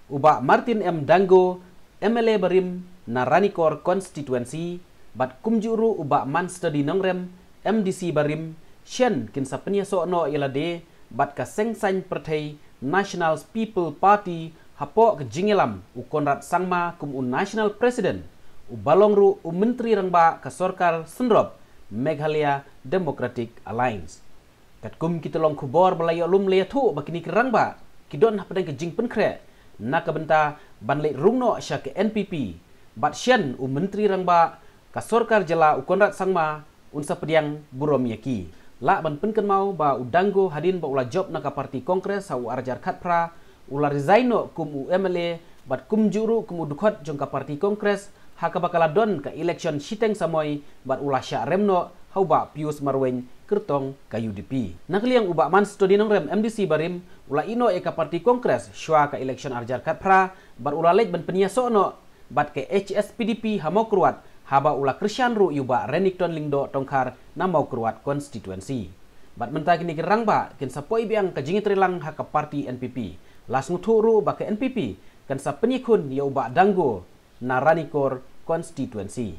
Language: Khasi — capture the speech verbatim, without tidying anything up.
U Bah Martin M Dango, M L A barim na Ranikor Constituency, bad kumjuh ruh u Bah Manstudy Nongrem, M D C barim, shen kin sa pynïasoh noh ïa lade bad ka seng saiñ pyrthei National People Party hapoh ka jingïalam u Conrad Sangma kum u National President, u ba long ruh u Myntri Rangbah ka sorkar synrop Meghalaya Democratic Alliance. Katkum kita long khubor ba la ïoh lum la ïathuh ba kine ki rangbah ki don hapdeng ka jingpynkhreh na ka bynta ban leit rung noh sha ka N P P, bad shen u Myntri Rangbah ka sorkar jylla u Conrad Sangma un sa pdiang burom ïa ki. Lah ban pynkynmaw ba u Dango hadien ba u la jop na ka party Congress ha u arhajar khatphra, u la resign noh kum u M L A bad kumjuh ruh kum u dkhot jong ka party Congress ha kaba ka la don ka election shiteng samoi bad u la shah rem noh ha u Bah Pius Marwein kyrtong ka U D P. Na ka liang u Bah Manstudy Nongrem, M D C barim, u la ïeh noh ïa ka party Congress shuwa ka election arhajar khatphra bad u la leit ban pynïasoh noh bad ka H S P D P ha Mawkyrwat, haba u la kyrshan ruh ïa u Bah Renikton Lyngdoh Tongkhar na Mawkyrwat Constituency. Bad mynta kine ki rangbah kin sa poi biang ka jingïatreilang ha ka party N P P. La sngewthuh ruh ba ka N P P kan sa pynïakhun ïa u Bah Dango na Ranikor Constituency.